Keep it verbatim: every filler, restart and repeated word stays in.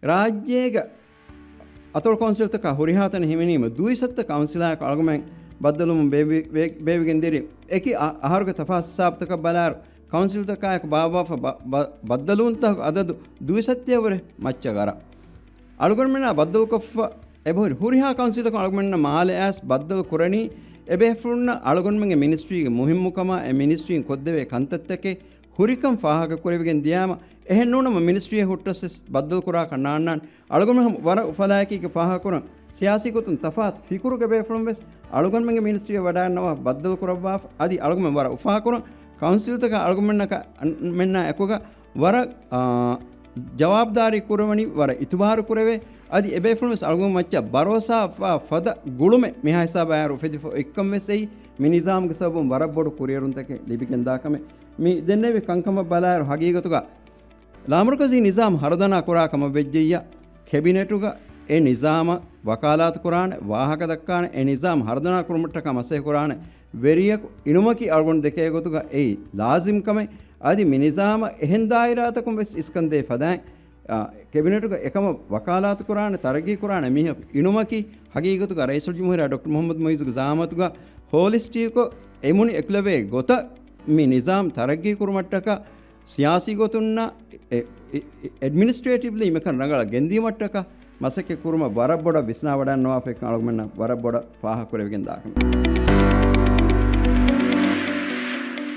ރާއްޖޭގަ އަތޮޅު ކައުންސިލްތަކާ ހުރިހާ ތަނެއް ހިމެނީމަ، ދުއިސައްތަ ކައުންސިލާއެކު އަޅުގަމެން ބައްދަލުވުމުން ބޭއްވި-، ބޭ-، ބޭއްވިގެން ދިޔައީ. އެކި އަ-، އަހަރުގެ ތަފާސް ހިސާބުތަކަށް ބަލާއިރު، ކައުންސިލްތަކާއެކު ބާއްވާފަ ބަ-، ބަ-، ބައްދަލުވުންތަކުގެ އަދަދު ދުއިސައްތައަށްވުރެ މައްޗަށް ގަރަ. އަޅުގަނޑުމެންނާ ބައްދަލުކޮށްފަ އެބަހުރި ހުރިހާ ކައުންސިލަކުން އަޅުގަނޑުމެންނަށް މާލެ އައިސް ބައްދަލު ކުރަނީ، އެބޭފުޅުންނަށް އަޅުގަނޑުމެންގެ މިނިސްޓްރީގެ މުހިއްމުކަމާ، އެ މިނިސްޓްރީން ކޮށްދެވޭ ކަންތައްތަކެއް ހުރިކަން ފާހަގަކުރެވިގެން ދިޔާމަ، އެހެންނޫނަމަ މިނިސްޓްރީއެއް ހުއްޓަސް ވެސް ބައްދަލު ކުރާކަށް ނާންނާނެ. އަޅުގަނޑުމެން ވަރަށް އުފަލާއެކީގެ ފާހަގަކުރަން، ސިޔާސީ ގޮތުން ތަފާތު ފިކުރުގެ ބޭފުޅުން ވެސް އަޅުގަނޑުމެންގެ މިނިސްޓްރީއަށް ވަޑައިގަންނަވާ ބައްދަލު ކުރައްވާފަ. އަދި އަޅުގަނޑުމެން ވަރަށް އުފާކުރަން، ކައުންސިލްތަކަށް އަޅުގަނޑުމެންނާ އެކުގަ ވަރަށް، އާ، ޖަވާބުދާރީ ކުރެވެނީ، ވަރަށް އިތުބާރު ކުރެވޭ. އަދި އެބޭފުޅުން ވެސް އަޅުގަނޑު މައްޗަށް ބަރޯސާވާ ފަދަ ގުޅުމެއް މިހާ ހިސާބަށް އައިރު އުފެދިފަ އޮތްކަން ވެސް އެއީ، މި ނިޒާމުގެ ސަބަބުން ވަރަށް ބޮޑު ކުރިއެރުންތަކެއް ލިބިގެންދާ ކަމެއް. މި ދެންނެވި ކަންކަމަށް ބަލާއިރު، ހަގީގަތުގަ ލާމަރުކަޒީ ނިޒާމް ހަރުދަނާ ކުރާ ކަމަށް ވެއްޖެއްޔާ، ކެބިނެޓުގަ އެ ނިޒާމަށް ވަކާލާތު ކުރާނެ، ވާހަކަ ދައްކާނެ، އެ ނިޒާމް ހަރުދަނާ ކުރުމަށްޓަކާ މަސައްކަތް ކުރާނެ ވެރިޔަކު އިނުމަކީ އަޅުގަނޑު ދެކޭ ގޮތުގަ އެއީ ލާޒިމް ކަމެއް. އަދި މި ނިޒާމަށް އެހެން ދާއިރާތަކުން ވެސް އިސްކަންދޭ ފަދައިން، އާ، ކެބިނެޓުގަ އެކަމަށް ވަކާލާތު ކުރާނެ، ތަރައްގީ ކުރާނެ މީހަކު އިނުމަކީ، ހަގީގަތުގަ ރައީސުލްޖުމްހޫރިއްޔާ ޑޮކްޓަރ މުޙައްމަދު މުޢިއްޒުގެ ޒަޢާމަތުގަ ހޯލިސްޓިކްކޮށް އެމުނި އެކުލެވޭ ގޮތަށް މި ނިޒާމް ތަރައްގީ ކުރުމަށްޓަކާ ސިޔާސީ ގޮތުންނާ އެ-، އެ-، އެ-، އެޑްމިނިސްޓްރޭޓިވްލީ މިކަން ރަނގަޅަށް ގެންދިޔުމަށްޓަކާ މަސައްކަތް ކުރުމަށް ވަރަށް ބޮޑަށް ވިސްނާވަޑައިގަންނަވާފަ އެކަން އަޅުގަނޑުމެންނަށް ވަރަށް ބޮޑަށް ފާހަގަކުރެވިގެން ދާކަމެއް.